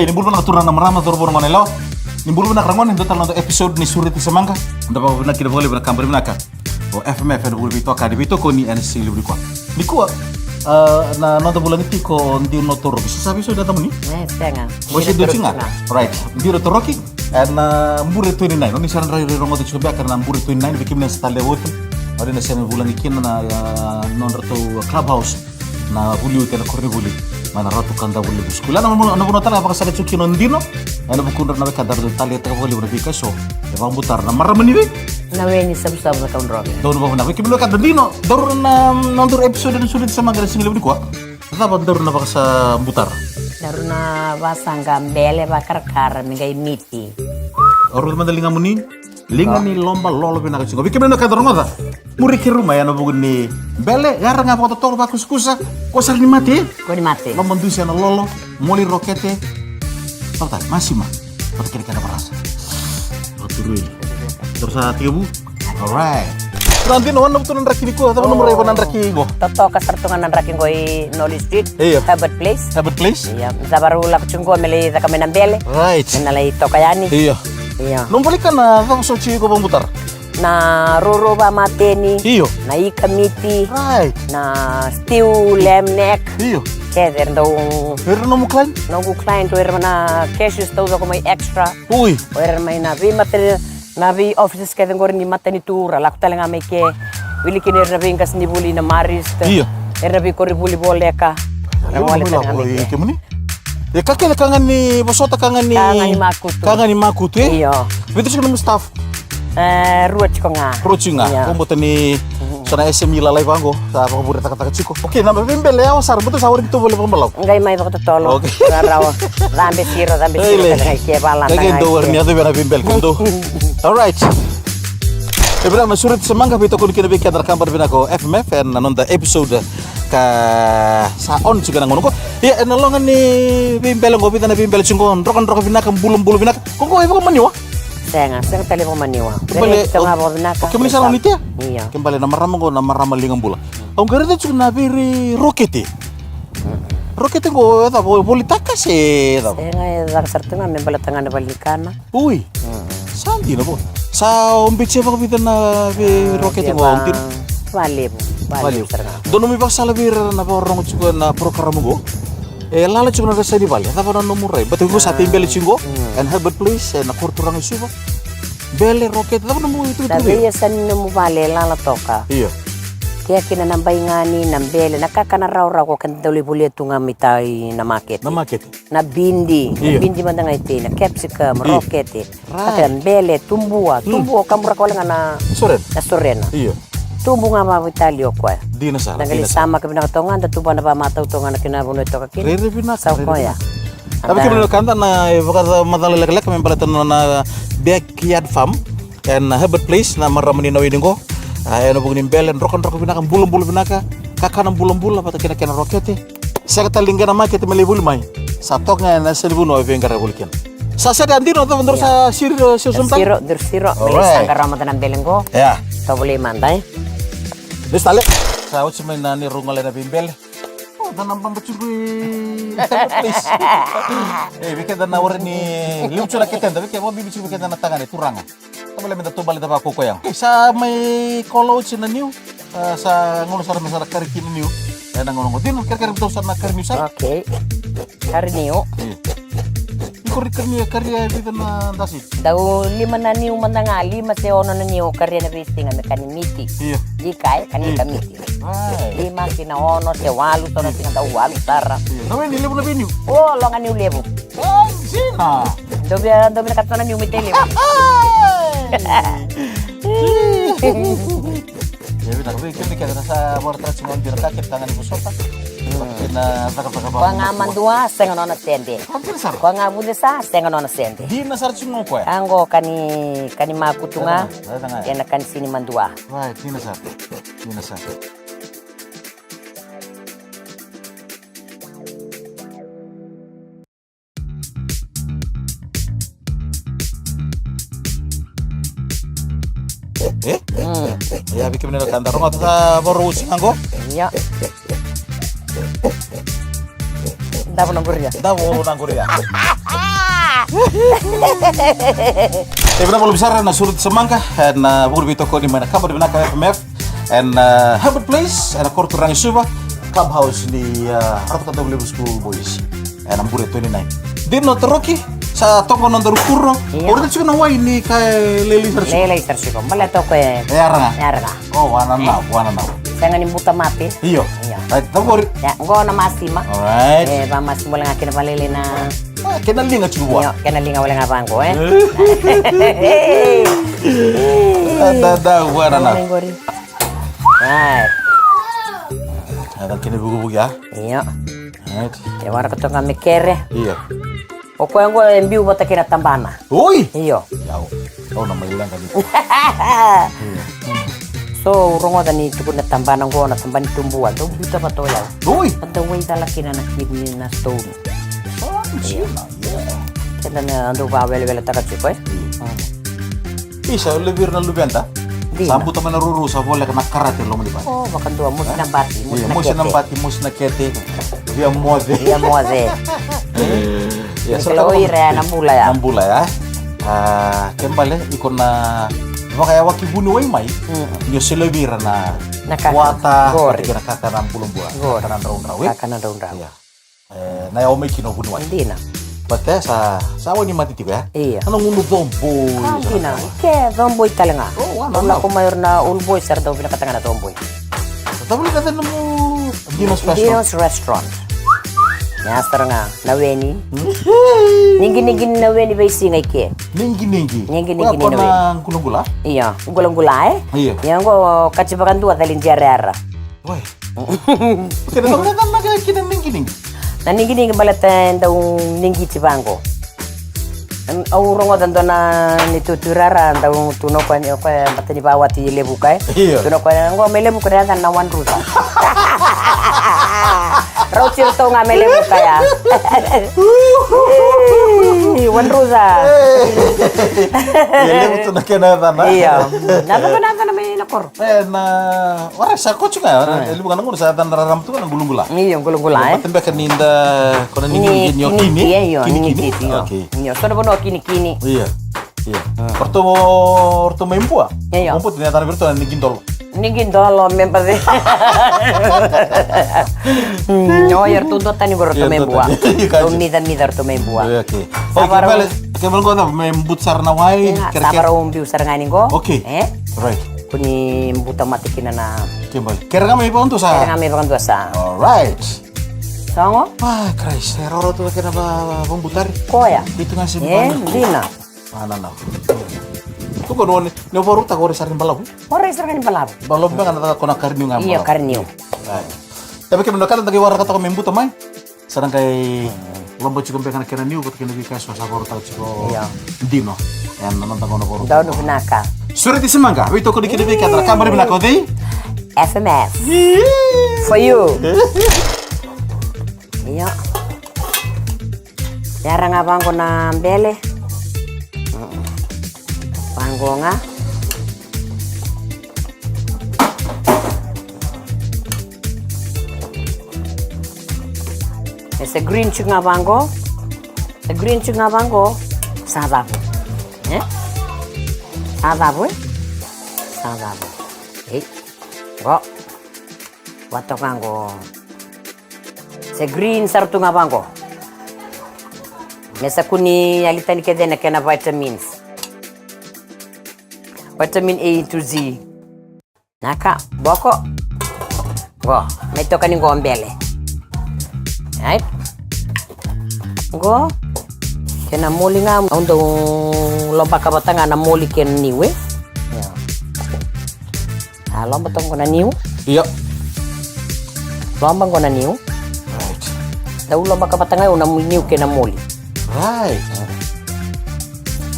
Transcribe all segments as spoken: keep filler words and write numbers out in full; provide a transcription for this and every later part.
Ni bula vinaka turaga na marama, cauravou na gone yalewa. Ni bula vinaka ragone, dua tale na noda episode ni Sureti se Maqa. Da vakavinavinaka vakalevu na kabani vinaka o F M F ena vuku ni veitokani, veitokoni ena siga levu nikua. Nikua, ah, na noda vulagi tiko o Dino Toroki. Sa veisau na yacamuni? E, sega. Mo se Dino Toroki ga? Right. Dino Toroki. Ena, ah, Bure twenty-nine. O ni sa na rai rogoca tiko beka na Bure twenty-nine, vei kemuni na sa talevi oti. O ni na sega ni vulagi kina na, ah, nodratou clubhouse. Na vuli oti ena koronivuli mai na Ratu Kadavulevu School. Ena vanua, na vanua tale e vakasala tiko kina o Dino. Ena vukudra na wekada, ratou taleitaka vakalevu na veika eso e vakabutara na marama ni vei. Na we ni Savusavu na Kaudrove. Donu vakavinavinaka vei kemuni na wekada Dino. Daru na, na nodaru episode ni Sureti se Maqa ena siga levu nikua. Cava daru na vakasabutara? Daru na vasaqa bele vakarakara me qai miti. O rau mada ligamuni. Liga ni loba lolo vinaka tiko. Vei kemuni na ka da rogoca. Muri keirau mai ena vuku ni bele, yara ga vakatotolo, vakusakusa. Ko sara ni mate. Ko ni mate. Loba dusi ena lolo, moli rokete. Tauta, masima. Vata kei na kena varasa. Vakaturui. Daru sa tekivu? Alright. Ra Dino, o na vutu na draki nikua, cava nomu raiva na draki qo? Totoka sara tu ga na draki qo i Nolly Street. Io. Herbert Place. Herbert Place? Io. Cava rau lako tiko qo me lai caka mai na bele. Right. Me na lai toka yani. Io. Io. Nomu vale ni kana, cava soti ko vakabutara? Na rourou vamateni. Io. Na ika miti. Right. Na stew lamb neck. Io. Kece era dau. Era nomu client? Noqu client, o ira na cashiers taucoko mai Extra. Ui. O ira mai na veimatani, na vei offices kece qori ni matanitu, ra lako tale ga mai ke. Wili kina ira na veiqasenivuli na Marist. Io. Ira na veikoronivuli voleka. Ra gole tale ga mai ke. Kemuni? E ka kece ka ga ni vosota, ka ga ni, ka ga ni makutu. Ka ga ni makutu, e? Io. Vica tiko nomu staff? E, rua tiko ga. Rua tiko ga. Io. Ko bota ni so na S M E lalai vaqo, sa vakavurecakacaka tiko. Okay, na veibele yawa sara, bota sa warai ni tou vale vakabalavu. Qai mai vakatotolo. Okay. Rarawa. Cabe siro, cabe siro. Ele. Ka qai ke vala. Ka qai dau warai ni yaco vei na veibele, ka dau. Alright. E vinaka na Sureti se Maqa, veitokoni kina vei keda na kabani vinaka o F M F ena noda episode ka sa on tiko ena gauna qo. Ia, ena loga ni veibele qo, vica na veibele tiko qo, drokadroka vinaka, bulabula vinaka. Ko qo e vakamaniwa? Sega, sega tale vakamaniwa. Kena itoka ga vakavinaka. Kemuni sa lako ni tea? Io. Ke bale na marama qo na marama liga bula. Au qai raica tiko na vei rokete. Rokete qo e cava, volitaka se e cava? Sega, e caka sara tu ga me baleta ga na valenikana. Ui. Sa dina qo. Sa o beti vakavica na vei rokete qo, dina? Valevu. Valevu sara ga. Dua nomu ivakasala vei ira na vakarorogo tiko ena program qo. E lala tiko na veiyasai ni vale, cava na nomu rai? Baleta iko sa tei bele tiko qo, ena Herbert Place, ena koro turaga i Suva. Bele, rokete, cava nomu itukutuku vei ira? Na veiyasai ni nomu vale e lala toka. Io. Kea kina na baigani, na bele, na kakana rawarawa ko keda dau lai volia tu ga mai tai na makete. Na makete. Na bidi, na bidi mada ga e tei, na capsicum, rokete. Right. Kata bele, tubua, tubua, o kaburaka wale ga na sorena. Na sorena. Io. Tubu ga vakaveitalia o koya. Dina sara, dina sara. Da qai lai samaka vinaka toka ga, da tubu na vakamatau toka ga na kena vanua e toka kina. Rairai vinaka, rairai vinaka. Sa o koya. Ave kemuni na wekada na ivakamacalataka lekaleka me baleta na nona backyard farm ena Herbert Place, na marama ni Nawaini qo. A, ena vuku ni bele, drokadroka vinaka, bulabula vinaka, kakana bulabula vata kei na kena rokete. Sega tale ni qai na makete me lai voli mai. Sa toka ga ena yasa ni vanua e veiqaravi voli kina. Sa sere a Dino, cava, daru sa siro, siro sobu tale? Siro, daru siro. Alright. Me lai sa qarauna mada na bele qo. Ia. Tovolei mada, e. Lesu tale. Sa oti mai na neirau gole ena veibele. O, da na baba tiko i Herbert Place. E, vei keda na warai ni levu tiko na keteda, vei keda vakabibi tiko vei keda na tagane turaga. Tavale me da taubale da vakoko ya. Okay, sa mai kola oti na niu. A, sa gauna sara me sa na kari kina niu. Ena gauna qo. Dino, kerekere me dau sa na kari niu sara. Okay. Kari niu. Io. Ni kori kari niu, e kari e vica na dasi? Dau lima na niu mada ga, lima se ono na niu, kari ena veisiga me ka ni miti. Io. Ika, e, ka ni ika miti. Ai. Lima ki na ono se walu, so na siga dau walu sara. Io. Na vei ni levu na vei niu? O, loga niu levu. Ai, sina. Dou via, dou via na katona niu me tei levu. Ia, vinaka, vei kemuni kece na sa vakaraitaka tiko mai na ka kece ka ga ni vosota. Kei na cakacaka vakamadua. Koya ga madua, sega nona sede. Koya dina sara. Koya ga vucesa, sega nona sede. Dina sara tiko ga o koya. Ka qo ka ni, ka ni makutu ga. Raica ga, raica ga. Kei na ka ni sini madua. Right, dina sara. Dina sara. E? Mm. Ia, vei kemuni na ka da rogoca, sa vakarau oti ga qo. Ia. Davo na quria. Davo na quria. E vinaka vakalevu sara na Sureti Samaqa, ena vuku ni veitokoni mai na kabani vinaka o F M F. Ena, e, Herbert Place, ena koroturaga e Suva, clubhouse ni, e, Ratu Kadavulevu School Boys. Ena Bure twenty-nine. Dina o Taroki, sa toka na nodaru kuro. Io. O raica tiko na wai ni ka e lailai sara tiko. Lailai sara tiko. Baleta o koya e yara ga. Yara ga. Oh, wananavu, wananavu. Sega ni buta mate. Io. Io. Right, don't worry. Ia, qo na masima. Alright. E, vakamasima wale ga kena vakalailai na. Ah, kena liga tiko vua. Io, kena liga wale ga vaqo, e. Da, da, da, wananavu. Qori. Right. Eda kena vukivuki, a? Io. Right. E waraka toka ga me kere. Io. O koya qo e biu vata kei na tabana. Oi! Io. Yau, au na mai leqa ni. So, au rogoca ni tukuna na tabana qo, na tabana ni tubu, a dau biuta vata o yau. Oi! A dau waicala kina na kidney, na stone. Oh, io. Io. Keda na dau vakaweleweletaka tiko, e? Io. Mm. Isa, o levu ira na luveda. Dina. Sa buta mai na ruarua, sa voleka na karate e loma ni vale. O, vakadua, mosi na bati, mosi na kete. Io, mosi na bati, mosi na kete. Via moce. Via moce. Ia, sa o ira ya na bula ya. Na bula ya. A, ke bale, iko na vakayawaki vuniwai mai. Mm. Ni o solia vei ira na, na kakana, vata, qori, kei na kakana bulabula. Qori. Kakana draudrau, e? Kakana draudrau. Ia. E, na yawa mai kina o vuniwai. Dina. But e, sa, sa wai ni mate tiko ya. Ia. Na gunu coboi. A, dina. Ke coboi tale ga. O, wananavu. Lako mai o ira na old boys era dau vinakata ga na coboi. Sa tavuli kata na mu Dino's Restaurant. Dino's Restaurant. Ya sara ga, na weni. Niginigi ni na weni veisiga i ke. Niginigi. Niginigi ni na weni. Ko na gulagula? Ia, gulagula, e? Ia. Ia, qo kati vakadua cali jerera. Oi. Kena toka na cana kina niginigi. Na niginigi baleta e dau nigiti vaqo. Au rogoca dua na ni tutu rara dau tu na koya ni koya bata ni vawati Levuka, e. Io. Tu na koya qo me Levuka na yacana na Wadruca. Rauti iratou ga me Levuka ya. Wadruca. E levu tu na kena yacana. Io. Na yacana, na yacana mai na koro. E, na, ora sa kocu ga, e, levu ga na gauna sa yacana rarama tu ga na gulugula. Io, gulugula, e. Baleta beka ni da, ko na ni, ni, ni, ni, kini, e, io, kini, ni, kini, kini, io. Okay. Io, so na vanua kinikini. Io, io. Mm. Oratou, oratou mai Bua. Io, io. Bua tu na yacana vei iratou na nigidolo. Nigidolo, me baci. Mm, io, eratou duatani qo oratou mai Bua. Io, duatani. Io, ka. Dau micamica oratou mai Bua. Io, okay. Sa vara. Kevaka, kevaka qo na me buta sara na wai, io, kere, sa kere. Sa vara ubi sara ga ni qo. Okay. E? Right. Kua ni buta mate kina na. Kebali. Kere ga mai vakadua sa. Kere ga mai vakadua sa. Alright. Sogo? Ah, Christ. E rawarawa tu ga kena va, va, vabutari. Koya. Itu ga se. E, butari. Dina. Ah, na, na. Tu ko noni, ni o varautaka o rai sara ni balavu. O rai sara ga ni balavu. Balavu beka na caka ko na kariniu ga. Io, balavu. Kariniu. Right. E vei kemuni na ka da qai waraka toka me buta mai. Sa na qai loba tiko beka na kena niu vata kei na veika eso sa varautaka tiko. Io. Dino. Ena noda gauna varautaka. Donu vinaka. Sureti Samaqa, veitokoni kina vei keda na kabani vinaka o cei? F M F. Io. For you. Io. Yara ga vaqo na bele. Vaqo ga. E se green tiko ga vaqo. Se green tiko ga vaqo. Sa cavu. E? Sa cavu, e? Sa cavu. Ei. Qo. Vatoka qo. Se green sara tu ga vaqo. Me sa kua ni yali tani kece na kena vitamins. Vitamin A to Z. Naka, boko. Qo, me toka ni qo bele. Right? Qo. Kena moli ga, au dau lobaka vata ga na moli kei na niu, e? Ia. A, loba toka qo na niu. Io. Loba qo na niu. Right. Dau lobaka vata ga au na mu-, niu kei na moli. Right.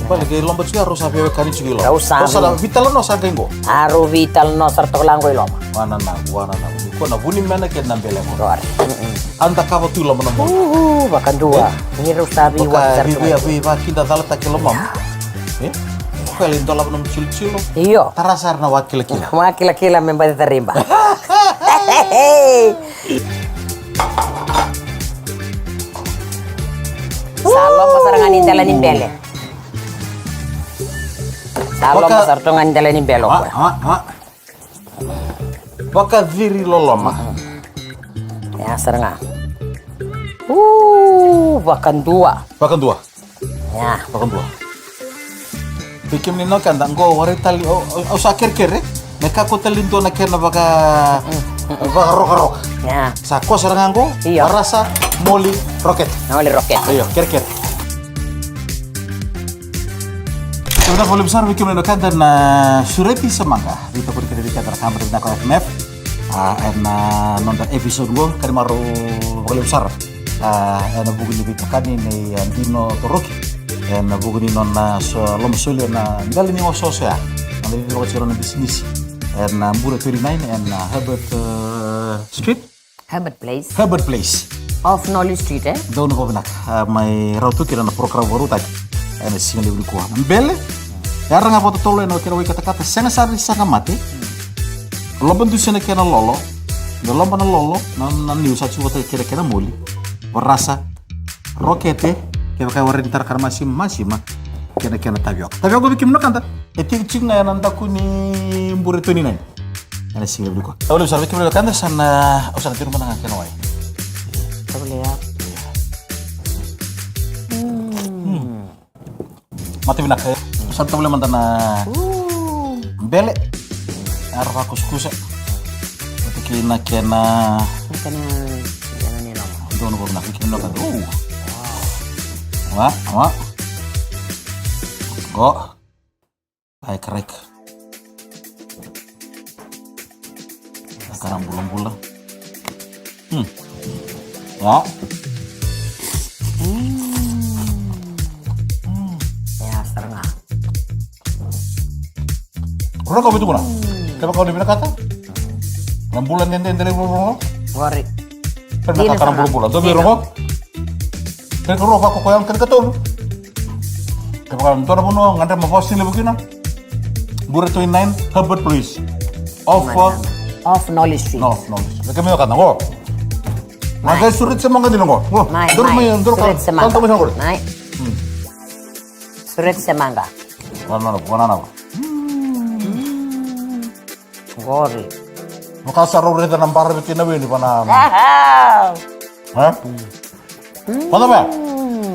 Bale, qai loba tiko ya, rau sa veiwekani tiko i loma. Rau sa. Rau sa vei- la vitalanoa sa qai qo. A, rau vitalanoa sara toka la qo i loma. Wananavu, wananavu. Ni ko na vu ni mena kei na bele qo. Qori. Mm-mm. A da kava tu i loma na moli. Uhu, vakadua. E? Ni rau sa veiwaki sara toka. Vei, vei, vei, vakidacalataki e lomamu. E? Ko e lai dolava nomu cilocilo. Io. Tara sara na wakilakila. Wakilakila me baci tariba. Hey! Sa loma sara ga ni dela ni bele. Sa loma sara tu ga ni dela ni bele o koya. Vakaciri loloma. Ya sara ga. Vakadua. Vakadua. Ya. Vakadua. Vei kemuni na wekada qo, warai tale, au sa kerekere me kakua tale ni dua na kena vaka, vakarokaroka. Ya. Sa kosa sara ga qo. Io. Varasa, moli, rokete. Moli, rokete. Io, kerekere. Vinaka vakalevu sara vei kemuni na wekada na sureti se maqa. Veitokoni kina vei keda na kabani vinaka o F M F. Ena noda episode qo, ka ni marau vakalevu sara. Ena vuku ni veitokani nei Dino Toroki ena vuku ni nona lomasoli ena dela ni osooso ya. Nona veivakarau tiko na bisinisi ena Bure twenty-nine ena Herbert Street. Herbert Place. Herbert Place. Off Knowley Street, e? Donu vakavinaka. Mai rau tu kina na program vakarautaki ena siga levu nikua. Na bele. Era ga vakatotolo ena kena wai katakata, sega sara ni saga mate. Loba dusi na kena lolo. Me loba na lolo na niu sa tiko vata kei na kena moli. Varasa, rokete, kevaka e warai ni tara ka na masima, masima. Kena kena tavioka. Tavioka vei kemuni na wekada. E tiko tiko ga ena daku ni Bure twenty-nine. Ena siga levu nikua. Au levu sara vei kemuni na wekada, sa na, au sa na tiro mada ga kena wai. Tavale ya. Mate vinaka. Sa tavale mada na bele. Era vakusakusa. Vata kei na kena. Kena, kena ni loma. Donu vakavinaka, vei kemuni na wekada. Wa, wa. Qo. Ai, karaika. Kara bulabula. Hmm. Ya. Ya, sara ga. Rogo vei tukuna. Kevaka o ni vinakata. Na bula dede, dede, rogo. Qori. Kena kakana bulabula. Dou vei rogo. Kena karua vakakoya, kena katolu. Kevaka dua na vanua gadreva mo vakasinaiti levu kina. Bure twenty-nine, Herbert Place. Off, off Knowley Street. No, Knowley Street. Vei kemuni na wekada qo. Mai. Mai, sureti se maqa dina qo. Mai, duru mai, mai, duru ka, sureti se maqa. Mai. Hmm. Sureti se maqa. Vanana, vanana. Qori. Vaka sa rau raica na bara vei kina vei ni vana. Aha. E? Vata vea?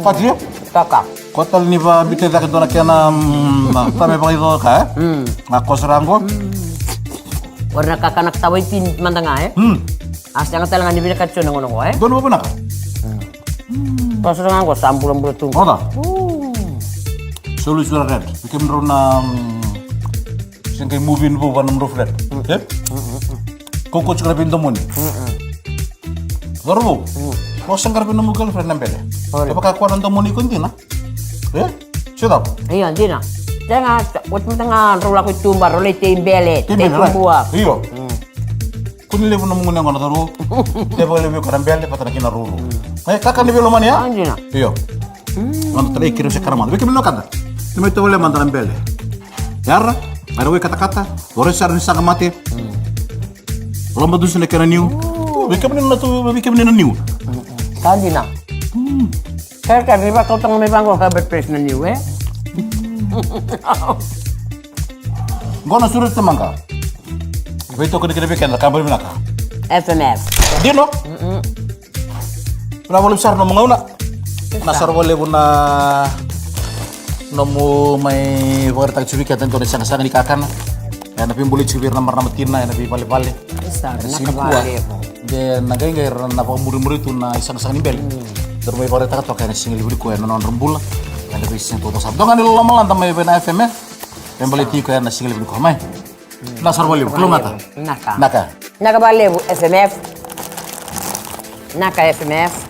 Kati? Taka. Ko tale ni vabita cake dua na kena, mm, na tame vakaicoka, e? Mm. Na kosa ra qo. Qori na kakana tawa i tini mada ga, e? Mm. A sega tale ga ni vinakati so na gauna qo, e? Donu vavinaka. Koso ga qo sa bulabula tu. Oda. Solu sura red. Vei kemudrau na, mm, se qai muvi ni vou vua nomudrau flat. E? Kaukaua tiko na veidomoni. Cauravou. Ko se qaravi nomu girlfriend na bele. E vaka koya na domoni iko dina. E? Se cava? Io, dina. Sega, oti mada ga drau lako i tuba, drau lai tei bele. Tei bele, right? Io. Kua ni levu nomu gunu yaqona, cauravou. Tei vakalevu iko na bele vata na kena ruru. E, kakana ni veilomani, a? A, dina. Io. Mada tale, e kere se kara mada. Vei kemuni na wekada. Ni mai tovolea mada na bele. Yara, mai ra wai katakata, warai sara ni saga mate. Loma dusi na kena niu. Vei kemuni na tu, vei kemuni na niu. Sa dina. Kere, kere, ni vakauta ga mai vaqo Herbert Place na niu, e? Qo na sureti se maqa. Veitokoni kina vei keda na kabani vinaka. F M F. Dino? Vinaka vakalevu sara nomu gauna. Na sara vakalevu na nomu mai vakaraitaka tiko vei keda e dua na sagasaga ni kakana. Ena veibolei tiko vei ira na marama tina ena veivalevale. Sa vinaka vakalevu. De na qaiqai ira na vakamurimuri tu na isagasaga ni bele. Daru mai vakaraitaka toka ena siga levu nikua ena nodra bula. Ena veisiga taucoko sara. Dua ga ni lomalada mai vei na F M F. E baleti iko ena siga levu nikua mai. Vinaka sara vakalevu, kalougata. Vinaka. Vinaka. Vinaka vakalevu F M F. Vinaka F M F.